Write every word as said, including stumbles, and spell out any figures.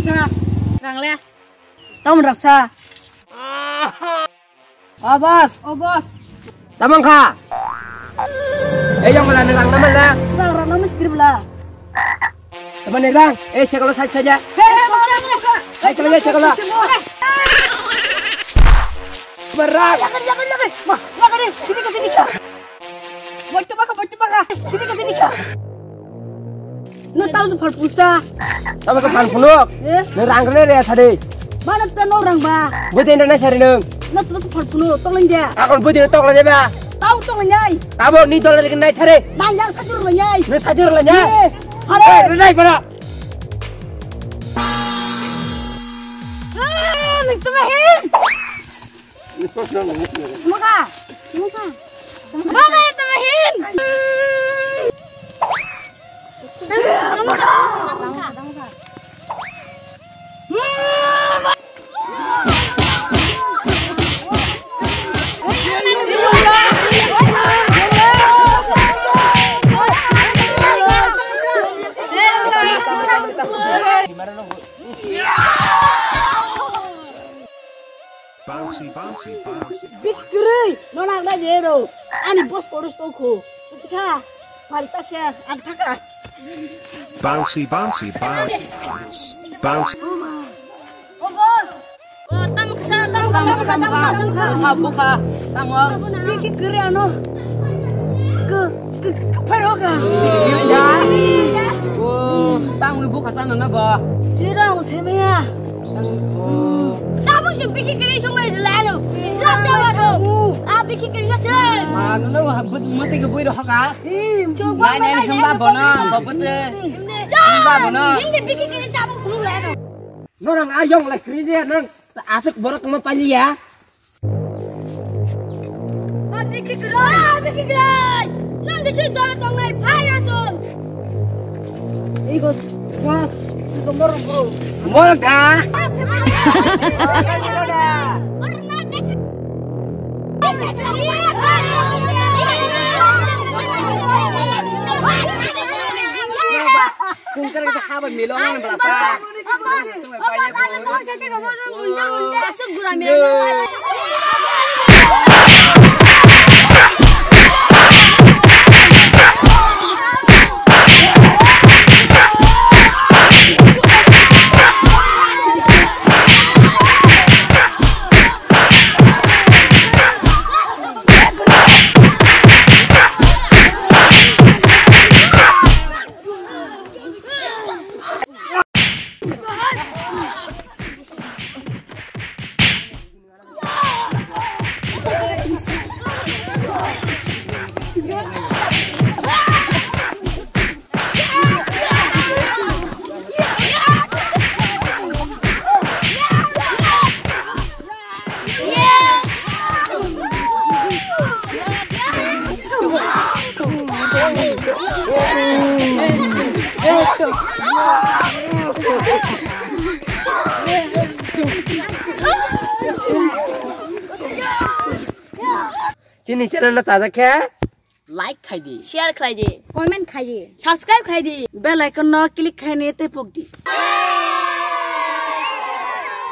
Sa, rang le. Tamo raksa. O boss. O boss. Tamo kha. Eh, yang mana rang nama la? Rang, rang nama script la. Tamo ni rang? Eh, sekalo side saja. Hei, hei, boss, boss, boss. Hei, tamo ni sekalo. Berang. Jangan, jangan, jangan. Ma, jangan ni. Sini ke sini ke. Bocor baka, bocor baka. Sini ke sini ke. No tahu sih phalpusa. Tamo kha phalphunuk. Eh? No rang re re sade. Mana ta no rang ba? Budi no na sari nung. No tahu sih phalphunuk. Tolong dia. Akon budi tolong dia ba. Tahu tolong nyai. Tabo ni tolong ni nai thare. Nang yang sajur lo nyai. No sajur lo nyai. Eh, hare. Eh, no nai bara. Ah, nang tu mahin. Maka. Maka. Maka itu mahin. Bouncy, bouncy, bouncy. Bikri, no nang na jero. Ani boss koros to kho. Kha, pari ta khe, ang thaka. Bouncy, bouncy, bouncy, bounce. Bounce. O boss. O tam kha, tam kha, tam kha, tam kha, tam kha. Sa bukha, tamo. Bikri ano. Ke, ke, ke pharo ka. Bikri da. O, tamo bukha sana na ba. Jero ang semea. Tabuk se bikhi kwrwi songbai rwlai ano. Slap jawa to. A bikhi kwrwi na se. Ma, no, no, ha, but, mate ke boi roha ka. Nai, nai, himba bono, bobute. Himba bono. Hindi bikhi kwrwi tabuk khulu lai ano. Norang a yong lai kwrwi de, nang asuk borok ma pali ya. A bikhi kwrwi, a bikhi kwrwi. Nang de se dora tongnai phai asung. Igo, mas, igo morok bro. Morok da. Kung kare kita haba milo nang berasa. Asuk gura milo. Chini channel no chajak khe like khai di, share khlai di, comment khai di, subscribe khai di, bell icon no click khai ni tei pok di.